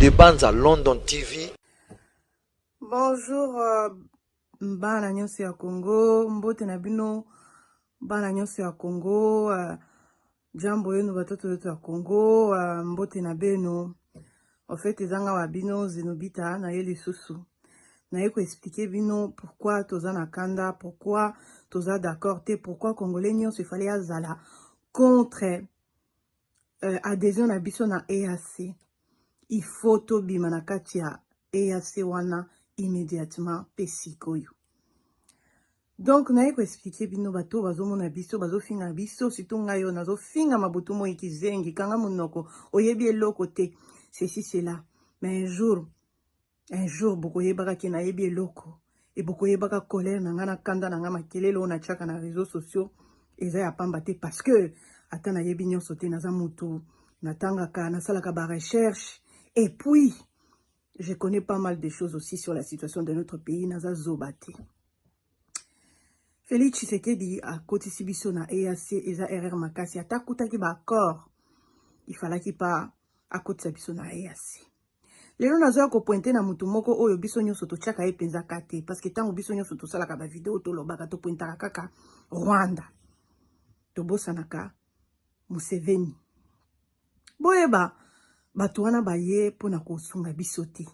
De Banza London TV. Bonjour bana nyonso ya Congo, mbote na bino bana nyonso ya Congo, jambo yenu batoto yetu ya Congo, mbote na beno. En fait ezanga wa bino Zenobita na ye lisusu. Naye ko expliquer bino pourquoi toza na kanda, pourquoi toza d'accord te, pourquoi Congolais nyonso il fallait azala contre adhésion na biso na EAC. Il faut tobima na kati ya EAC wana immédiatement pe sikoyo. Donc naye ko expliquer bino bato bazomona biso, bazofinga biso, surtout ngai oyo nazofinga mabutu moi kizengi, kanga monoko, oyebi eloko te, ceci cela. Mais un jour bokoyebaka ke nayebi eloko e bokoyebaka colère na ngai na kanda na ngai, makelele oyo natiaka na réseaux sociaux eza ya pamba te, parce que ata nayebi nyonso te, naza mutu natangaka, nasalaka ba recherche et puis je connais pas mal de choses aussi sur la situation de notre pays. Naza zoba te. Félix Tshisekedi akotisi biso na EAC, eza erreur makasi. Ata akutaki ba accord, il fallaki pas akotisa biso na EAC. Lelo nazoya kopointer na mutu moko oyo biso nyonso totiaka ye mpenza ka te, parce que ntango biso nyonso tosalaka bavideo, tolobaka, topointaka kaka Rwanda, tobosanaka Museveni. Boyeba, bato wana baye mpona kosunga biso te.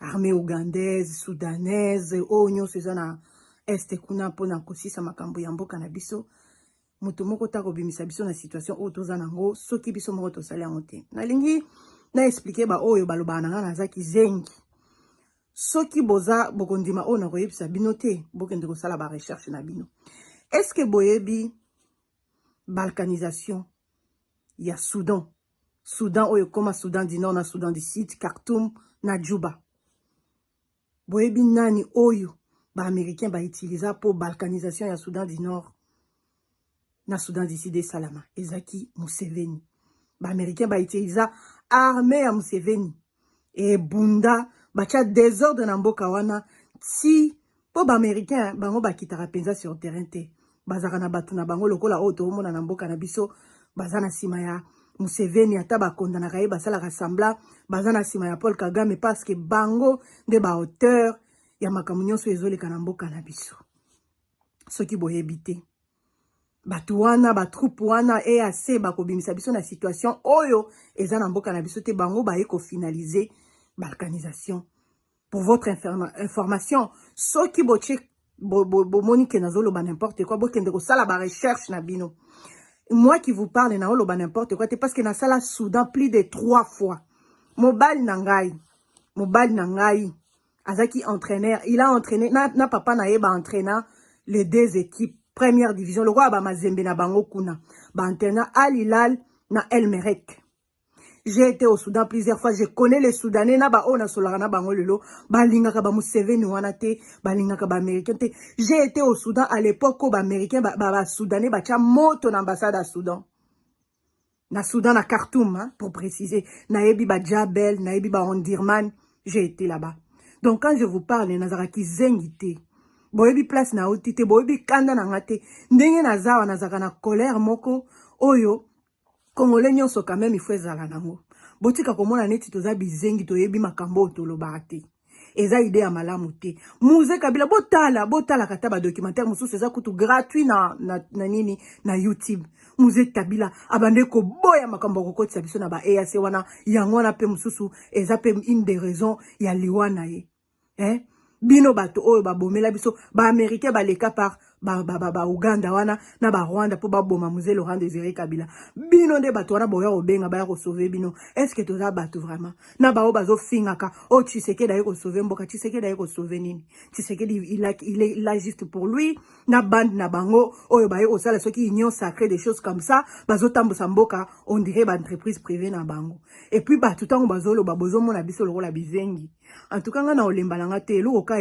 Armée ougandaise, soudanaise, oyo nyonso eza na este kuna mpona kosisa makambo ya mboka na biso, moto moko ta kobimisa biso na situation oyo toza nango soki biso moko tosali yango te. Nalingi na expliquer baoyo balobaka na nga naza kizengi. Soki boza bokondima oyo nakoyebisa bino te, bokende kosala barecherche na bino. Est ce que boyebi balkanisation ya Soudan? Soudan oyo ekóma Soudan du Nord na Soudan du Sud, Khartoum na Juba. Boyebi nani oyo baaméricain bautiliza mpo balkanisation ya Soudan du Nord na Soudan du Sud esalama? Ezalaki Museveni. Baaméricain bautiliza armée ya Museveni ebunda, batya désordre na mboka wana ti mpo baaméricain bango bakitaka mpenza sur terrain te. Bazalaka na bato na bango lokola oyo toomona na mboka na biso, baza na nsima ya Museveni, ata bakondanaka ye, basalaka semblant, baza na nsima ya Paul Kagame, parce que bango nde baauteur ya makambo nyonso ezoleka na mboka na biso. Soki boyebi te, bato wana, batroupe wana EAC, bakobimisa biso na situation oyo eza na mboka na biso te. Bango baye kofinaliser balkanisation. Pour votre information, soki botie bomoni ke nazoloba n'importe quoi, bokende kosala barecherche na bino. Moi qui vous parle, naoloba n'importe quoi te, parce que nasala Soudan plus de trois fois. Mobali na ngai azalaki entraîneur. Il a entraîné na papa na ye, baentraîna les deux équipes première division lokola bamazembe na bango kuna, baentraîna Al Hilal na El Merreikh. J'ai été au Soudan plusieurs fois, je connais les Soudanais na ba oyo nasolaka na bango lelo, balingaka ba Museveni wana te, balingaka ba Américain te. J'ai été au Soudan à l'époque oyo ba Américain ba Soudanais batia moto na ambassade ya Soudan. Na Soudan, na Khartoum, hein, pour préciser. Nayebi ba Jabel, nayebi ba Omdurman, j'ai été là-bas. Donc quand je vous parle, nazalaka kizengi te. Boyebi place na oti te, boyebi kanda na nga te. Ndenge naza wana, nazalaka na colère moko oyo Congolais nyonso quand même il faut ezala nango. Botika komona neti toza bizengi, toyebi makambo oyo tolobaka te. Eza idée ya malamu te. Mzee Kabila, botala, botalaka ata badocumentaire mosusu, eza kutu gratuit na nini, na YouTube. Mzee Kabila abande koboya makambo ya kokotisa biso na ba EAC wana. Yango wana mpe mosusu eza mpe une des raisons ya liwa na ye, eh? Bino bato oyo babomela biso, baaméricain baleka par bauganda ba, ba, ba wana na barwanda mpo baboma Mzee Laurent Désiré Kabila. Bino nde bato wana boya kobenga baya kosauver bino. Est ce que toza bato vraiment? Na bao bazofingaka oyo Tshisekedi aye kosauver mboka, Tshisekedi aye kosauver nini? Tshisekedi, il est là juste pour lui na bande na bango oyo baye kosala soki union sacrée, des choses comme ça. Bazotambusa mboka on dirait baentreprise privée na bango. Et puis bato ntango bazoloba, bozomona biso lokola bizengi. En tout cas nga na olemba na nga te. Eloko ka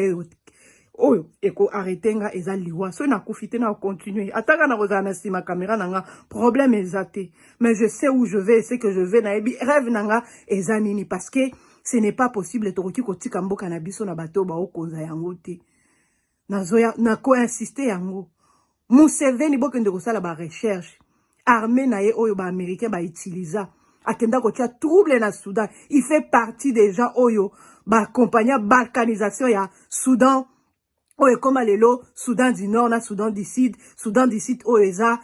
oyo ekoarrêter nga eza liwa. Soki nakufi te, na continuer ata kaka na kozala na nsima caméra na nga, problème eza te. Mais je sais où je vais, ce que je vais, nayebi rêve na nga eza nini, parce que ce n'est pas possible tokoki kotika mboka na biso na bato oyo baokonza yango te. Nazoya nakoinsister yango. Museveni, bokende kosala barecherche, armée na ye oyo baaméricain bautiliza. Akenda kotia trouble na Soudan. Il fait partie des gens oyo baaccompagna balkanisation ya Soudan, oyo ekóma lelo Soudan du Nord na Soudan du Sud. Soudan du Sud oyo eza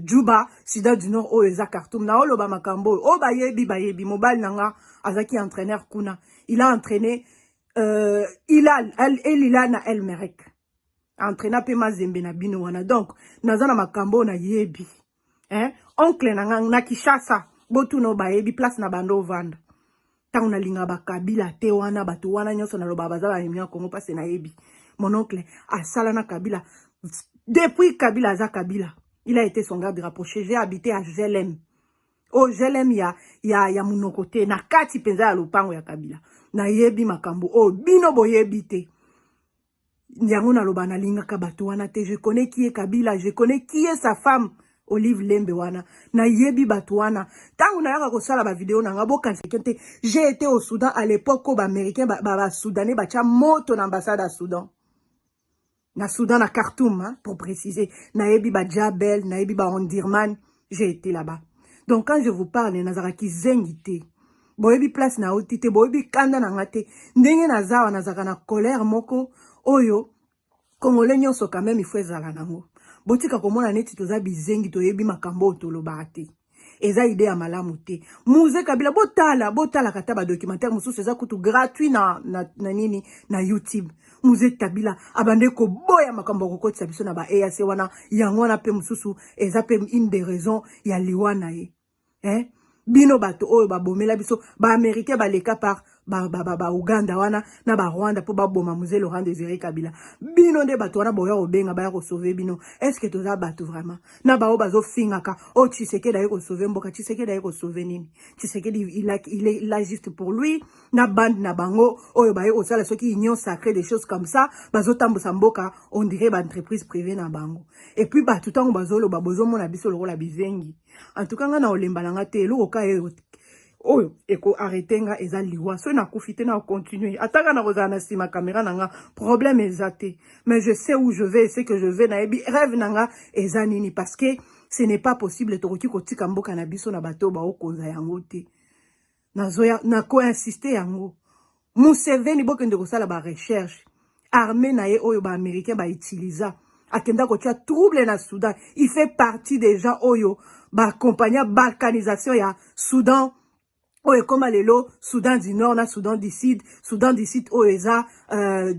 Juba, Soudan du Nord oyo eza Khartoum. Naoloba makambo oyo, oyo bayebi bayebi. Mobali na nga azalaki entraîneur kuna. Il a entraîné Hilal, El Hilal na El Merreikh, entraîna mpe Mazembe na bino wana. Donc naza na makambo oyo nayebi, hein? Oncle na nga na Kinshasa, botuna oyo bayebi place na bando ovanda. Ntango nalingaka bakabila te wana, bato wana nyonso naloba baza baennemi ya Congo, mpasi nayebi. Mon oncle asala na Kabila depuis Kabila aza Kabila. Il a été son garde rapproché. J'ai habité à GLM, oyo GLM ya monoko te, na kati mpenza ya lopango ya Kabila. Nayebi makambo oyo bino boyebi te. Yango naloba nalingaka bato wana te. Je connais qui est Kabila, je connais qui est sa femme Olive Lembe wana. Nayebi bato wana. Ntango nayaka kosala bavideo na nga, bokanisaki te. J'ai été au Soudan à l'époque oyo baaméricain, basoudanais batya moto na ambassade ya Soudan, na Soudan, na Khartoum, hein, pour préciser. Nayebi bajabel, nayebi baondirman. J'ai été là-bas. Donc quand je vous parle, nazalaki zengi te. Boyebi place nauti te, boyebi kanda na nga te. Ndenge naza awa, nazalaka na colère moko oyo Congolais nyonso quand même il faut ezala nango. Botika komona neti toza bizengi, toyebi makambo oyo tolobaka te. Eza idée ya malamu te. Mzee Kabila, botala, botalaka ata badocumentaire mosusu, eza kutu gratuit na nini, na YouTube. Mzee Kabila abande koboya makambo ya kokotisa biso na ba EAC wana. Yango wana mpe mosusu eza mpe une des raisons ya liwa na ye, eh? Bino bato oyo babomela biso, baaméricain baleka par bauganda ba, ba, ba wana na barwanda mpo baboma Mzee Laurent Désiré Kabila. Bino nde bato wana boya kobenga baya kosauver bino. Est ce que toza bato vraiment? Na bao bazofingaka oyo Tshisekedi aye kosauver mboka, Tshisekedi aye kosauver nini? Tshisekedi, il est là juste pour lui na bande na bango oyo baye kosala soki union sacrée, des choses comme ça. Bazotambusa mboka on dirait baentreprise privée na bango. Et puis bato ntango bazoloba, bozomona biso lokola bizengi. En tout cas nga na olemba na nga te. Eloko ka oyo ekoarrêter nga eza liwa. Soki nakufi te, na continue ataka na kozala na nsima caméra na nga, problème eza te. Mais je sais où je vais, ce que je vais. Nayebi rêve na nga eza nini, parce que ce n'est pas possible tokoki kotika mboka na biso na bato oyo baokonza yango te. Nazoya nakoinsiste yango. Museveni, bokende kosala barecherche. Armée na ye oyo baaméricain bautiliza, akenda kotia trouble na Soudan. Il fait partie des gens oyo baaccompagna balkanisation ya Soudan, oyo ekóma lelo Soudan du Nord na Soudan du Sud. Soudan du Sud oyo eza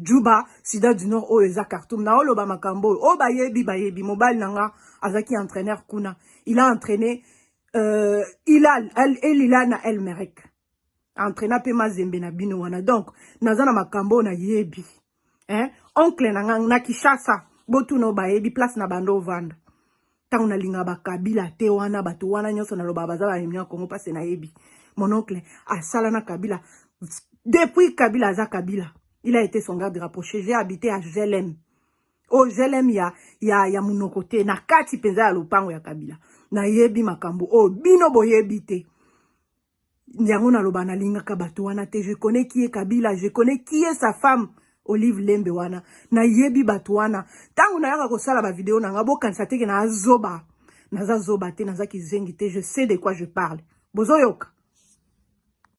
Juba, Soudan du Nord oyo eza Khartoum. Naoloba makambo oyo, oyo bayebi bayebi. Mobali na nga azalaki entraîneur kuna. Il a entraîné Hilal, El Hilal na El Merreikh, entraîna mpe Mazembe na bino wana. Donc naza na makambo oyo nayebi, hein? Oncle na nga na Kinshasa, botuna oyo bayebi place na bando ovanda. Ntango nalingaka bakabila te wana, bato wana nyonso naloba baza baennemi ya Congo, mpasi nayebi. Mon oncle asala na Kabila depuis Kabila aza Kabila. Il a été son garde rapproché. J'ai habité à GLM, oyo GLM ya monoko te, na kati mpenza ya lopango ya Kabila. Nayebi makambo oyo bino boyebi te. Yango naloba nalingaka bato wana te. Je connais qui est Kabila, je connais qui est sa femme Olive Lembe wana. Nayebi bato wana. Ntango nayaka kosala bavideo na nga, bokanisa teke nazoba. Naza zoba te, naza kizengi te. Je sais de quoi je parle. Bozoyoka.